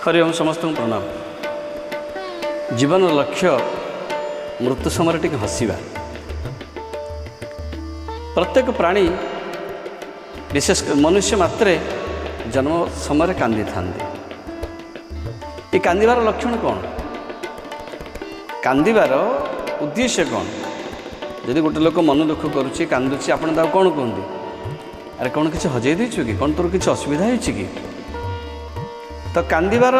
ହରି ଓମ୍। ସମସ୍ତଙ୍କୁ ପ୍ରଣାମ। ଜୀବନର ଲକ୍ଷ୍ୟ ମୃତ୍ୟୁ ସମୟରେ ଟିକେ ହସିବା। ପ୍ରତ୍ୟେକ ପ୍ରାଣୀ, ବିଶେଷ କରି ମନୁଷ୍ୟ ମାତ୍ରେ ଜନ୍ମ ସମୟରେ କାନ୍ଦିଥାନ୍ତି। ଏ କାନ୍ଦିବାର ଲକ୍ଷଣ କ'ଣ? କାନ୍ଦିବାର ଉଦ୍ଦେଶ୍ୟ କ'ଣ? ଯଦି ଗୋଟେ ଲୋକ ମନ ଦୁଃଖ କରୁଛି, କାନ୍ଦୁଛି, ଆପଣ ତାକୁ କ'ଣ କୁହନ୍ତି? ଆରେ, କ'ଣ କିଛି ହଜେଇ ଦେଇଛୁ କି? କ'ଣ ତୋର କିଛି ଅସୁବିଧା ହେଇଛି କି? ତ କାନ୍ଦିବାର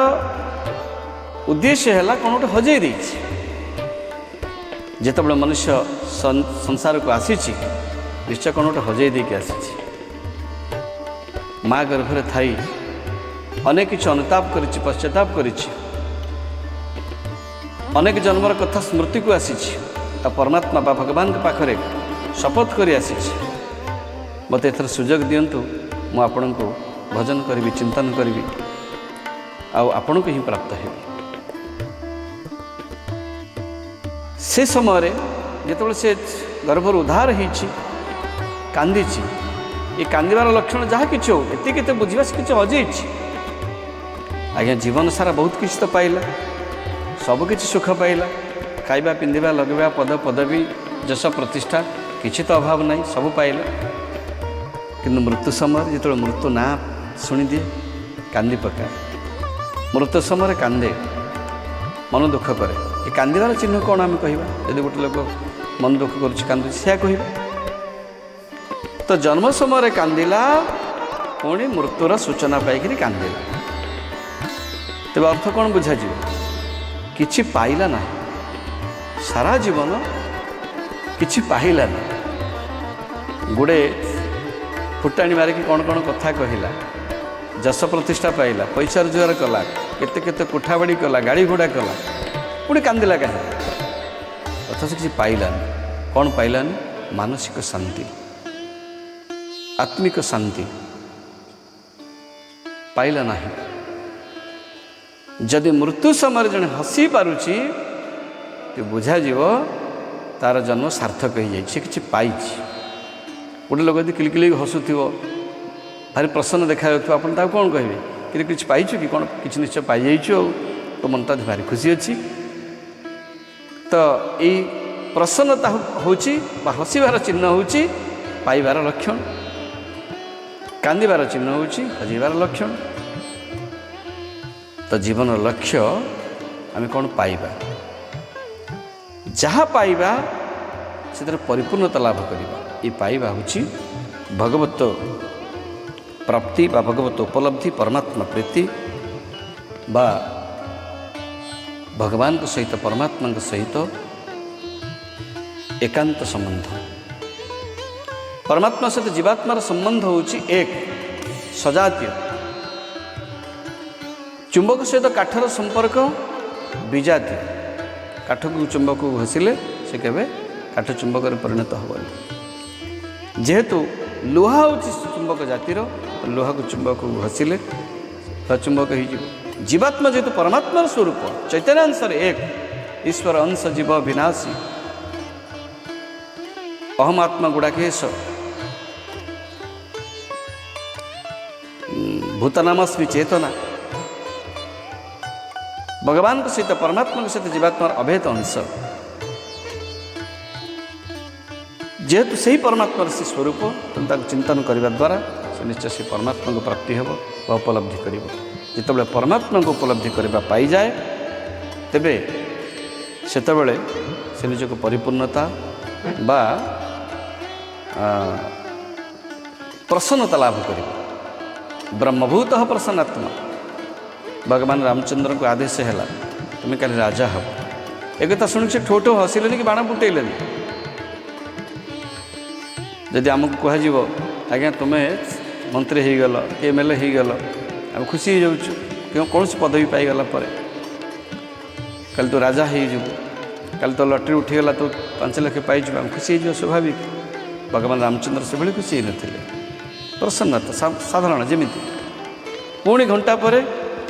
ଉଦ୍ଦେଶ୍ୟ ହେଲା କ'ଣ ଗୋଟେ ହଜେଇ ଦେଇଛି। ଯେତେବେଳେ ମନୁଷ୍ୟ ସଂସାରକୁ ଆସିଛି, ନିଶ୍ଚୟ କ'ଣ ଗୋଟେ ହଜେଇ ଦେଇକି ଆସିଛି। ମା ଗର୍ଭରେ ଥାଇ ଅନେକ କିଛି ଅନୁତାପ କରିଛି, ପଶ୍ଚାତାପ କରିଛି, ଅନେକ ଜନ୍ମର କଥା ସ୍ମୃତିକୁ ଆସିଛି ଆଉ ପରମାତ୍ମା ବା ଭଗବାନଙ୍କ ପାଖରେ ଶପଥ କରି ଆସିଛି, ମୋତେ ଏଥର ସୁଯୋଗ ଦିଅନ୍ତୁ, ମୁଁ ଆପଣଙ୍କୁ ଭଜନ କରିବି, ଚିନ୍ତନ କରିବି ଆଉ ଆପଣଙ୍କୁ ହିଁ ପ୍ରାପ୍ତ ହେବି। ସେ ସମୟରେ ଯେତେବେଳେ ସେ ଗର୍ଭରୁ ଉଦ୍ଧାର ହେଇଛି, କାନ୍ଦିଛି। ଏ କାନ୍ଦିବାର ଲକ୍ଷଣ ଯାହା କିଛି ହଉ, ଏତିକି ତ ବୁଝିବା ସେ କିଛି ହଜେଇଛି। ଆଜ୍ଞା, ଜୀବନ ସାରା ବହୁତ କିଛି ତ ପାଇଲା, ସବୁକିଛି ସୁଖ ପାଇଲା, ଖାଇବା, ପିନ୍ଧିବା, ଲଗାଇବା, ପଦ ପଦବୀ, ଯଶ ପ୍ରତିଷ୍ଠା, କିଛି ତ ଅଭାବ ନାହିଁ, ସବୁ ପାଇଲା। କିନ୍ତୁ ମୃତ୍ୟୁ ସମୟରେ ଯେତେବେଳେ ମୃତ୍ୟୁ ନାଁ ଶୁଣିଦିଏ, କାନ୍ଦି ପକାଏ। ମୃତ୍ୟୁ ସମୟରେ କାନ୍ଦେ, ମନ ଦୁଃଖ କରେ। ଏ କାନ୍ଦିବାର ଚିହ୍ନ କ'ଣ ଆମେ କହିବା? ଯଦି ଗୋଟେ ଲୋକ ମନ ଦୁଃଖ କରୁଛି, କାନ୍ଦୁଛି, ସେୟା କହିବା। ତ ଜନ୍ମ ସମୟରେ କାନ୍ଦିଲା, ପୁଣି ମୃତ୍ୟୁର ସୂଚନା ପାଇକରି କାନ୍ଦିଲା, ତେବେ ଅର୍ଥ କ'ଣ ବୁଝାଯିବ? କିଛି ପାଇଲା ନାହିଁ। ସାରା ଜୀବନ କିଛି ପାଇଲାନି। ଗୁଡ଼େ ଫୁଟାଣି ମାରିକି କ'ଣ କ'ଣ କଥା କହିଲା, ଯଶ ପ୍ରତିଷ୍ଠା ପାଇଲା, ପଇସା ରୋଜଗାର କଲା, କେତେ କେତେ କୋଠାବାଡ଼ି କଲା, ଗାଡ଼ି ଘୋଡ଼ା କଲା, ପୁଣି କାନ୍ଦିଲା କାହିଁକି? ଅଥଚ କିଛି ପାଇଲାନି। କ'ଣ ପାଇଲାନି? ମାନସିକ ଶାନ୍ତି, ଆତ୍ମିକ ଶାନ୍ତି ପାଇଲା ନାହିଁ। ଯଦି ମୃତ୍ୟୁ ସମୟରେ ଜଣେ ହସି ପାରୁଛି, ବୁଝାଯିବ ତାର ଜନ୍ମ ସାର୍ଥକ ହେଇଯାଇଛି, ସେ କିଛି ପାଇଛି। ଗୋଟେ ଲୋକ ଯଦି କିଲିକିଲି ହସୁଥିବ, ଭାରି ପ୍ରସନ୍ନ ଦେଖାଯାଉଥିବ, ଆପଣ ତାକୁ କ'ଣ କହିବେ? କିନ୍ତୁ କିଛି ପାଇଛୁ କି କ'ଣ? କିଛି ନିଶ୍ଚୟ ପାଇଯାଇଛୁ ଆଉ ତୋ ମନଟା ଭାରି ଖୁସି ଅଛି। ତ ଏଇ ପ୍ରସନ୍ନତା ହେଉଛି ବା ହସିବାର ଚିହ୍ନ ହେଉଛି ପାଇବାର ଲକ୍ଷଣ, କାନ୍ଦିବାର ଚିହ୍ନ ହେଉଛି ହଜିବାର ଲକ୍ଷଣ। ତ ଜୀବନର ଲକ୍ଷ୍ୟ ଆମେ କ'ଣ ପାଇବା? ଯାହା ପାଇବା ସେଥିରେ ପରିପୂର୍ଣ୍ଣତା ଲାଭ କରିବା। ଏ ପାଇବା ହେଉଛି ଭଗବତ ପ୍ରାପ୍ତି ବା ଭଗବତ ଉପଲବ୍ଧି, ପରମାତ୍ମା ପ୍ରୀତି ବା ଭଗବାନଙ୍କ ସହିତ, ପରମାତ୍ମାଙ୍କ ସହିତ ଏକାନ୍ତ ସମ୍ବନ୍ଧ। ପରମାତ୍ମା ସହିତ ଜୀବାତ୍ମାର ସମ୍ବନ୍ଧ ହେଉଛି ଏକ ସଜାତୀୟ। ଚୁମ୍ବକ ସହିତ କାଠର ସମ୍ପର୍କ ବିଜାତୀୟ। କାଠକୁ ଚୁମ୍ବକକୁ ଘଷିଲେ ସେ କେବେ କାଠ ଚୁମ୍ବକରେ ପରିଣତ ହେବନି। ଯେହେତୁ ଲୁହା ହେଉଛି ଚୁମ୍ବକ ଜାତିର, ଲୁହାକୁ ଚୁମ୍ବକକୁ ଘଷିଲେ ଚୁମ୍ବକ ହେଇଯିବ। ଜୀବାତ୍ମା ଯେହେତୁ ପରମାତ୍ମାର ସ୍ୱରୂପ, ଚୈତନ୍ୟାଂଶରେ ଏକ, ଈଶ୍ୱର ଅଂଶ ଜୀବ ବିନାଶୀ, ଅହମାତ୍ମା ଗୁଡ଼ାକେଶ ଭୂତନାମସ୍ମି ଚେତନା, ଭଗବାନଙ୍କ ସହିତ, ପରମାତ୍ମାଙ୍କ ସହିତ ଜୀବାତ୍ମାର ଅଭେଦ ଅଂଶ। ଯେହେତୁ ସେହି ପରମାତ୍ମାର ସେ ସ୍ୱରୂପ, ତେଣୁ ତାକୁ ଚିନ୍ତନ କରିବା ଦ୍ୱାରା ସେ ନିଶ୍ଚୟ ସେ ପରମାତ୍ମାଙ୍କୁ ପ୍ରାପ୍ତି ହେବ ବା ଉପଲବ୍ଧି କରିବ। ଯେତେବେଳେ ପରମାତ୍ମାଙ୍କୁ ଉପଲବ୍ଧି କରିବା ପାଇଯାଏ, ତେବେ ସେତେବେଳେ ସେ ନିଜକୁ ପରିପୂର୍ଣ୍ଣତା ବା ପ୍ରସନ୍ନତା ଲାଭ କରିବ। ବ୍ରହ୍ମଭୂତ ପ୍ରସନ୍ନାତ୍ମା। ଭଗବାନ ରାମଚନ୍ଦ୍ରଙ୍କୁ ଆଦେଶ ହେଲା, ତୁମେ କାଲି ରାଜା ହେବ। ଏକଥା ଶୁଣିକି ସେ ଠୋ ଠୋ ହସିଲେନି କି ବାଣ ଫୁଟେଇଲେନି। ଯଦି ଆମକୁ କୁହାଯିବ, ଆଜ୍ଞା ତୁମେ ମନ୍ତ୍ରୀ ହେଇଗଲ କି ଏମ୍ ଏଲ୍ ଏ ହେଇଗଲ, ଆମେ ଖୁସି ହେଇଯାଉଛୁ। କେଉଁ କୌଣସି ପଦବୀ ପାଇଗଲା ପରେ, କାଲି ତୁ ରାଜା ହେଇଯିବୁ, କାଲି ତୋ ଲଟେରୀ ଉଠିଗଲା, ତୁ 5 ଲକ୍ଷ ପାଇଯିବୁ, ଆମେ ଖୁସି ହେଇଯିବ ସ୍ୱାଭାବିକ। ଭଗବାନ ରାମଚନ୍ଦ୍ର ସେଭଳି ଖୁସି ହେଇନଥିଲେ, ପ୍ରସନ୍ନତା ସାଧାରଣ ଯେମିତି। ପୁଣି ଘଣ୍ଟା ପରେ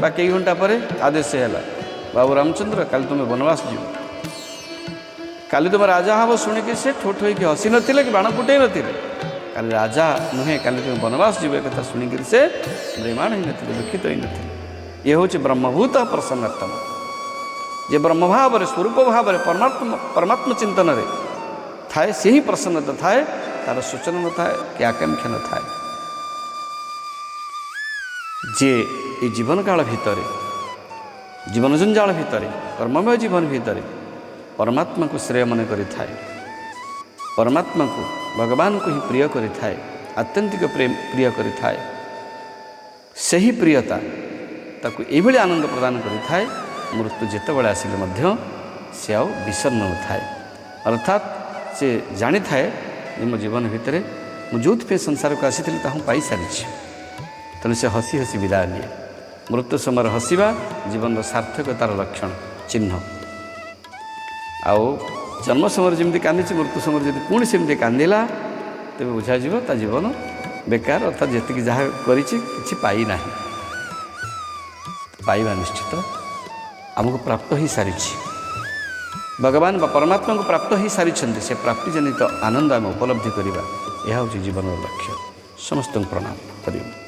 ବା କେଇ ଘଣ୍ଟା ପରେ ଆଦେଶ ହେଲା, ବାବୁ ରାମଚନ୍ଦ୍ର କାଲି ତୁମେ ବନବାସ ଯିବ, କାଲି ତୁମେ ରାଜା ହେବ। ଶୁଣିକି ସେ ଠୋ ଠୋ ହେଇକି ହସି ନଥିଲେ କି ବାଣ ଫୁଟେଇ ନଥିଲେ। କାଲି ରାଜା ନୁହେଁ, କାଲି ତୁମେ ବନବାସ ଯିବ, ଏ କଥା ଶୁଣିକିରି ସେ ମ୍ରିୟମାଣ ହେଇନଥିଲେ, ଦୁଃଖିତ ହେଇନଥିଲେ। ଇଏ ହେଉଛି ବ୍ରହ୍ମଭୂତ ପ୍ରସନ୍ନାତ୍ମା। ଯେ ବ୍ରହ୍ମ ଭାବରେ, ସ୍ୱରୂପ ଭାବରେ, ପରମାତ୍ମ ଚିନ୍ତନରେ ଥାଏ, ସେ ହିଁ ପ୍ରସନ୍ନତା ଥାଏ। ତାର ସୂଚନା ନଥାଏ କି ଆକାଂକ୍ଷା ନଥାଏ। ଯିଏ ଏଇ ଜୀବନକାଳ ଭିତରେ, ଜୀବନ ଜଞ୍ଜାଳ ଭିତରେ, କର୍ମମୟ ଜୀବନ ଭିତରେ ପରମାତ୍ମାକୁ ଶ୍ରେୟ ମନେ କରିଥାଏ, ପରମାତ୍ମାକୁ, ଭଗବାନଙ୍କୁ ହିଁ ପ୍ରିୟ କରିଥାଏ, ଆତ୍ୟନ୍ତିକ ପ୍ରିୟ କରିଥାଏ, ସେହି ପ୍ରିୟତା ତାକୁ ଏଇଭଳି ଆନନ୍ଦ ପ୍ରଦାନ କରିଥାଏ, ମୃତ୍ୟୁ ଯେତେବେଳେ ଆସିଲେ ମଧ୍ୟ ସେ ଆଉ ବିଷଣ୍ଣ ନଥାଏ। ଅର୍ଥାତ୍ ସେ ଜାଣିଥାଏ ଯେ ମୋ ଜୀବନ ଭିତରେ ମୁଁ ଯେଉଁଥିପାଇଁ ସଂସାରକୁ ଆସିଥିଲି, ତାହା ମୁଁ ପାଇସାରିଛି। ତେଣୁ ସେ ହସି ହସି ବିଦାୟ ନିଏ। ମୃତ୍ୟୁ ସମୟରେ ହସିବା ଜୀବନର ସାର୍ଥକତାର ଲକ୍ଷଣ ଚିହ୍ନ। ଆଉ ଜନ୍ମ ସମୟରେ ଯେମିତି କାନ୍ଦିଛି, ମୃତ୍ୟୁ ସମୟରେ ଯଦି ପୁଣି ସେମିତି କାନ୍ଦିଲା, ତେବେ ବୁଝାଯିବ ତା ଜୀବନ ବେକାର, ଅର୍ଥାତ୍ ଯେତିକି ଯାହା କରିଛି କିଛି ପାଇନାହିଁ। ପାଇବା ନିଶ୍ଚିତ, ଆମକୁ ପ୍ରାପ୍ତ ହୋଇସାରିଛି। ଭଗବାନ ବା ପରମାତ୍ମାଙ୍କୁ ପ୍ରାପ୍ତ ହୋଇସାରିଛନ୍ତି। ସେ ପ୍ରାପ୍ତିଜନିତ ଆନନ୍ଦ ଆମେ ଉପଲବ୍ଧି କରିବା, ଏହା ହେଉଛି ଜୀବନର ଲକ୍ଷ୍ୟ। ସମସ୍ତଙ୍କୁ ପ୍ରଣାମ। ହରି।